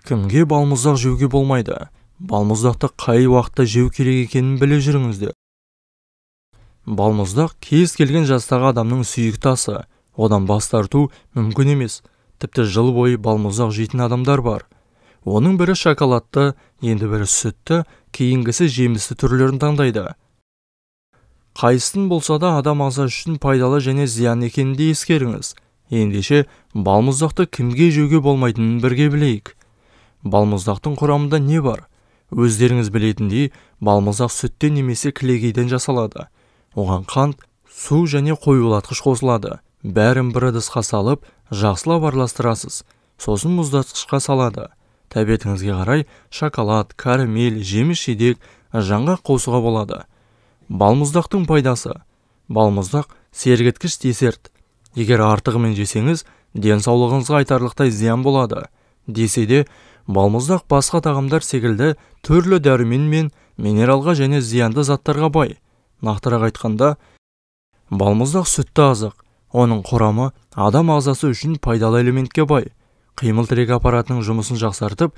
Кімге балмұздақ жеуге болмайды? Балмұздақты қай уақытта жеу керек екенін біле жүріңіздер. Балмұздақ кез келген жастағы адамның сүйікті асы. Одан бас тарту мүмкін емес. Тіпті жыл бойы балмұздақ жейтін адамдар бар. Оның бірі шоколадты, енді бірі сүтті, кейінгісі жемісті түрлерін таңдайды. Қайсысын болса да адам ағзасы үшін пайдалы және зиян екенін де ескеріңіз. Ендеше балмұздақты кімге жеуге болмайтынын бірге білейік. Балмұздақтың құрамында не бар? Өздеріңіз білетіндей, балмұздақ сүттен немесе кілегейден жасалады. Оған қант, су және қоюлатқыш қосылады. Бәрін бір ыдысқа салып, жақсылап араластырасыз. Сосын мұздатқышқа салады. Тәбетіңізге қарай шоколад, карамель, жеміс-жидек, жаңғақ қосуға болады. Балмұздақтың пайдасы. Балмұздақ сергіткіш десерт. Егер артығымен жесеңіз, денсаулығыңызға айтарлықтай зиян болады. Десе де, балмұздақ басқа тағамдар секілді түрлі дәрумен мен минералға және зиянды заттарға бай. Нақтырақ айтқанда, балмұздақ сүтті азық. Оның құрамы адам ағзасы үшін пайдалы элементке бай. Қимыл-тірек аппаратының жұмысын жақсартып,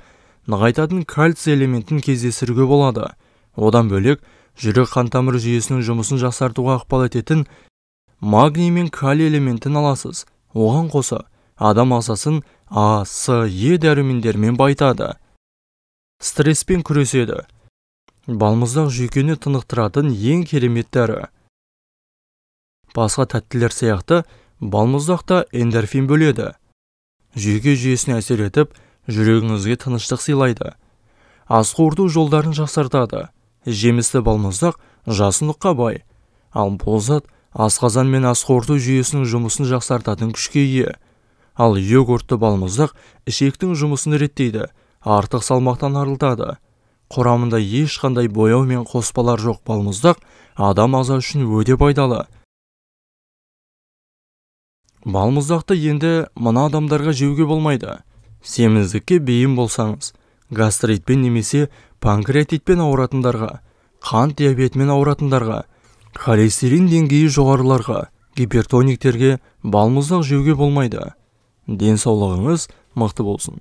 нығайтатын кальций элементін кездестіруге болады. Одан бөлек, жүрек қан-тамыр жүйесінің жұмысын жақсартуға ықпал ететін магний мен калий элементін аласыз. Оған қоса, адам ағзасын А, С, Е дәрумендерімен байытады. Стресспен күреседі. Балмұздақ жүйкені тынықтыратын ең керемет дәрі. Басқа тәттілер сияқты балмұздақ та эндорфин бөледі. Жүйке жүйесіне әсер етіп, жүрегіңізге тыныштық сыйлайды. Ас қорыту жолдарын жақсартады. Жемісті балмұздақ жасұныққа бай. Ал бұл зат асқазан мен ас қорыту жүйесінің жұмысын жақсартатын күшке ие. Ал йогуртты балмұздақ ішектің жұмысын реттейді, артық салмақтан арылтады. Құрамында ешқандай бояу мен қоспалар жоқ балмұздақ адам ағзасы үшін өте пайдалы. Балмұздақты енді мына адамдарға жеуге болмайды. Семіздікке бейім болсаңыз, гастритпен немесе панкреатитпен ауыратындарға, қант диабетімен ауыратындарға, холестерин деңгейі жоғарыларға, гипертониктерге балмұздақ жеуге болмайды. Денсаулығыңыз мықты болсын.